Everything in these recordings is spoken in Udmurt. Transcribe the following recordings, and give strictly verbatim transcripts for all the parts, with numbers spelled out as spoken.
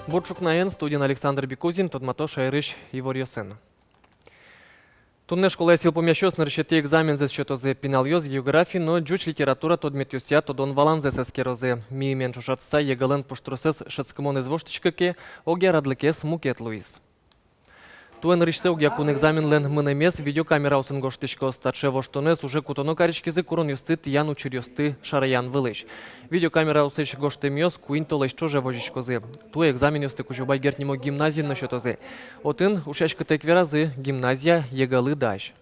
Бур ӵукнаен, студиын Александр Бекузин, тодмато шаерысь иворъёсын. Туннэ школаысь йылпумъясьёс нырысетӥ экзамензэс сётозы. Пиналъёс география но ӟуч литература тодметъёсъя тодон-валанзэс эскерозы. Миымен ӵошатыса, ЕГЭ-лэн пуштросэз шӧдскымонэз воштӥське ке, огъя радлыкез мукет луиз. Туэ нырысьсэ огъякун экзаменлэн мынэмез видеокамераосын гожтӥськоз. Таӵе воштонэз уже кутоно кариськизы куронъёсты тӥян, учыръёсты шараян вылысь. Видеокамераосысь гожтэмъёс куинь толэзь ӵоже возиськозы. Туэ экзаменъёсты Кузебай Герд нимо гимназиын но сётозы. Отын ушъяськытэк веразы: гимназия ЕГЭ-лы дась.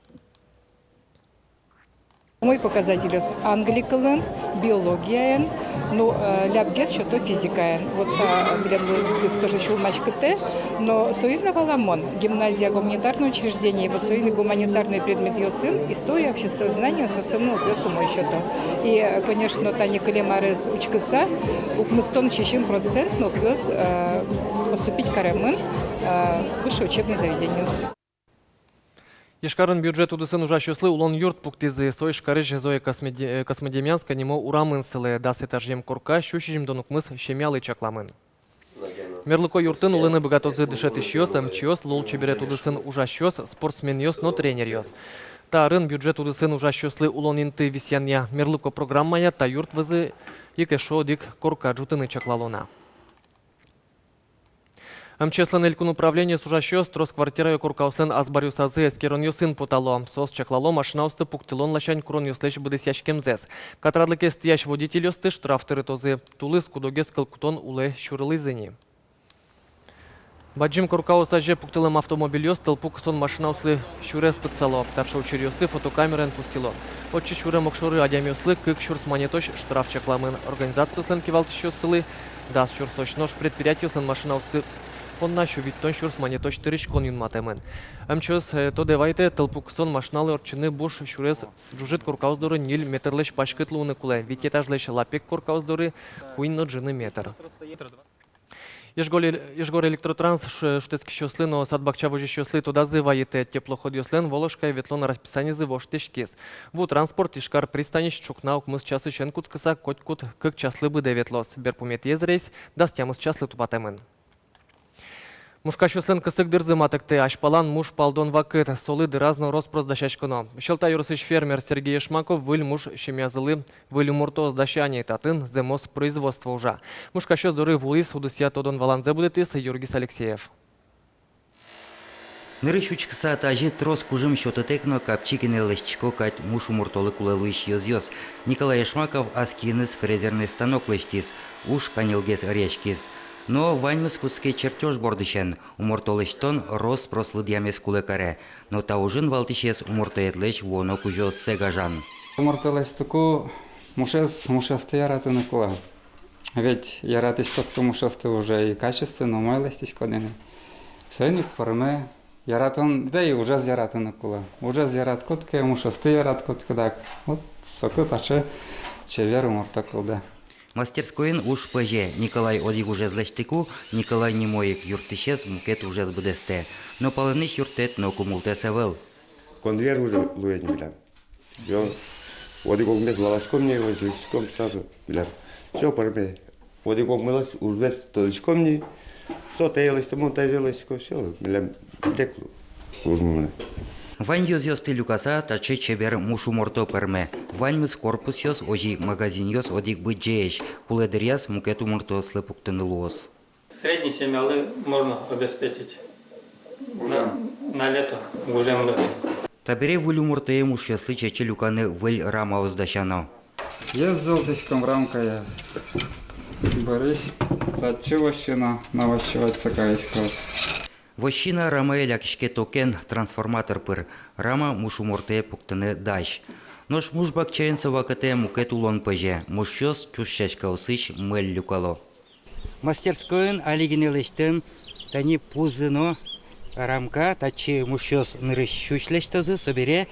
Умой показательёс англи кылын, биологиен, ну, э, лябгес сёто физикаен. Вот та, э, милемлы тоже сюлмаськытэ, но соиз но валамон, гимназия гуманитарное учреждение, вот соин ик гуманитарный предметъёсын, история, обществознание, соосын нылпиос умой сёто. И, э, конечно, тани кылем арез учкыса, укмыстон сизьым процент нылпиос, э, поступить каремын, э, высшее учебное заведениосы. Ижкарын бюджет удысын ужасьёслы улон юрт пуктӥзы. Со Ижкарысь Зоя Космоде-, э, Космодемьянская нимо урамын сылэ. Дас этажъем корка сю сизьымдон укмыс семьялы чакламын. Мерлыко юртын улыны быгатозы дышетӥсьёс, эмчиос, лулчеберет удысын ужасьёс, спортсменъёс но тренеръёс. Та арын бюджет удысын ужасьёслы улон инты висъянъя мерлыко программая та юрт вӧзы ик эшшо одӥг корка ӝутыны чаклало на. МЧС-лэн элькун управлениез ужасьёс трос квартирая коркаослэн азбаръёсазы эскеронъёсын потало. Соос чаклало машинаосты пуктылон ласянь куронъёслэсь быдэсъяськемзэс. Катрадлыкез тӥясь водительёсты штраф тырытозы. Тулыс куд-огез кыл кутон улэ сюрылӥз ини. Бадӟым коркаос азе пуктылэм автомобильёс тылпу кысон машинаослы сюрес пытсало. Таӵе учыръёсты фотокамераен пусйыло. Отчы сюрем огшоры адямиослы кык сюрс манетозь штраф чакламын. Организациослэн кивалтӥсьёссылы дас сюрсозь, нош предприятиослэн машинаоссы понна сю витьтон сюрс манетозь тырыськон юнматэмын. МЧС, э, тодэ вайытэ, тылпу кысон машиналы ортчыны буш сюрес ӝужыт коркаос доры ньыль метрлэсь паськыт луыны кулэ, вить этажлэсь лапег коркаос доры куинь но ӝыны метр. Ижгор-, Ижгорэлектротрансэз шутэтскисьёслы но сад-бакча возисьёслы тодазы вайытэ: теплоходъёслэн Воложкае ветлон расписаниезы воштӥськиз. Ву транспорт Ижкар пристаньысь ӵукна укмыс часысен кутскыса, котькуд кык часлы быдэ ветлоз. Берпуметӥез рейс дас тямыс часлы тупатэмын. Мушкасьёслэн кысык дырзы матыктэ. Азьпалан муш палдон вакыт, солы дыраз но рос-прос дасяськоно. Сьӧлта ёросысь фермер Сергей Ешмаков выль муш семьязылы выль умортоос дасяны. Татын зэмос производство ужа. Мушкасьёс доры вуиз, удысъя тодон-валанзэ будэтӥз Юргис Алексеев. Нырысь учкыса, тазьы трос кужым сётытэк но капчи гинэ лэсьтӥсько кадь муш умортолы кулэ луись ёзъёс. Николай Ешмаков ас киыныз фрезерный станок лэсьтӥз, уж каньылгес ӧръяськиз. Но ваньмыз кутске чертёж бордысен. Уморто лэсьтон рос-прос лыдъямез кулэ каре. Но та ужын валтӥсез умортоедлэсь вуоно кузёоссэ гажан. Уморто лэсьтыку мушез, мушъёсты яратыны кулэ. Ведь яратӥськод ке мушъёсты, уже и качественно, умой лэсьтӥськод ини. Соин ик пӧрме яратон, да и ужез яратыны кулэ. Ужез яратӥськод ке, мушъёсты яратӥськод ке, дак вот соку таӵе чебер уморто кылдэ. Мастерскойын уж пӧзе. Николай одӥг ужез лэсьтыку, Николай нимо ик юрттӥсез мукет ужез быдэстэ. Но палэнысь юрттэт но кумылтэт ӧвӧл. Конвейер уже луэ ни милям. Всё. Одӥг огмес валаськом ни, возьмаськом сразу милям. Всё, пӧрме. Одӥг огмылэсь ужмес тодӥськом ни. Со тае лэсьтэмын, таизэ лэсьтӥсько, всё, милям дэк лу-, уж мынэ. Вань ёзъёсты люкаса, таӵе чебер муш уморто пӧрме. Ваньмыз корпусъёс, озьы ик магазинъёс одӥг быдӟаесь. Кулэ дыръяз мукет умортоослы пуктыны луоз. Средний семьялы можно обеспечить на, на лето гужемлы. Табере выль умортое мушъёслы чечы люканы выль рамаос дасяно. Ез золтӥськом рамкае. Борысь, татчы вощина, навощевать сакаиськоз. Вощина рамае лякиське токен, трансформатор пыр. Рама муш умортое пуктыны дась. Нош муш бакчаын со вакытэ мукет улон пӧзе, мушъёс ӵуж сяськаосысь мӧль люкало. Мастерскойын али гинэ лэсьтэм тани пузыно рамка, татчы мушъёс нырысь сюсь лэсьтозы, собере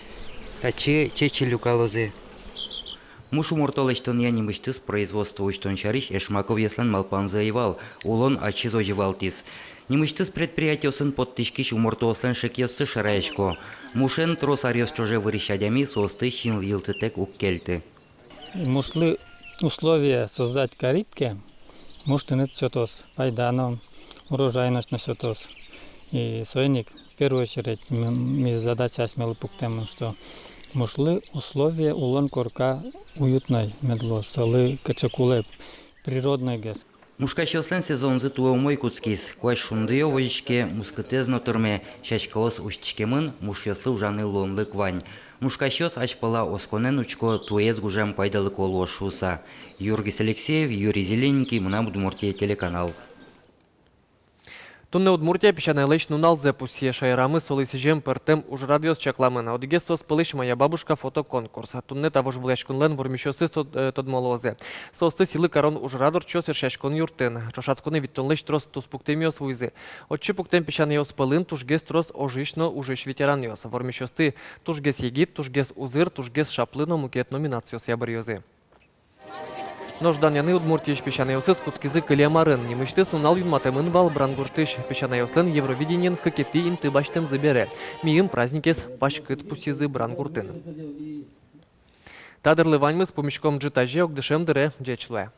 татчы чечы люкалозы. Муш уморто лэсьтонъя нимысьтыз производство усьтон сярысь Ешмаковъёслэн малпанзы ӧй вал, улон ачиз озьы валтӥз. Нимысьтыз предприятиосын поттӥськись умортоослэн шекъёссы шараясько. Мушен трос аръёс ӵоже вырись адями соосты синйылтытэк уг кельты. Мушлы условия создать карид ке, муш тыныд сётоз, пайда но, Урожайность но сётоз. И соин ик, в первую очередь, м-, ми задача асьмелы пуктэмын, что мушлы условия, улон корка уютной мед луоз, солы кыӵе кулэ, природнойгес. Мушкасьёслэн сезонзы туэ умой кутскиз. Куазь шундыё возиське, мускытэз но тырме, сяськаос усьтӥськемын, мушъёслы ужаны луонлык вань. Мушкасьёс азьпала осконэн учко, туэез гужем пайдалыко луоз шуыса. Юргис Алексеев, Юрий Зелененький, «Мынам Удмуртие» телеканал. Туннэ Удмуртия песянайлэсь нуналзэ пусъе. Шаерамы солы сӥзем пӧртэм ужрадъёс чакламын. Одӥгез соос пӧлысь «Моя бабушка» фотоконкурс. Туннэ та вожвылъяськонлэн вормисьёсыз тод-, э, тодмо луозы. Соосты сӥлы карон ужрад ортчоз Эшъяськон юртын. Ӵошатсконэ витьтонлэсь трос туспуктэмъёс вуизы. Отчы пуктэм песянайёс пӧлын тужгес трос ожысь но ужысь ветеранъёс. Вормисьёсты тужгес егит, тужгес узыр, тужгес шаплы но мукет номинациосъя быръёзы. Нош данъяны Удмуртиысь песянайёсыз кутскизы кылем арын. Нимысьтыз нунал юнматэмын вал Брангуртысь песянайёслэн Евровидениын кыкетӥ инты басьтэмзы бере. Миым праздникез паськыт пусйизы Брангуртын. Та дырлы ваньмыз. Пумиськом ӝытазе огдышем дыре. Ӟеч луэ.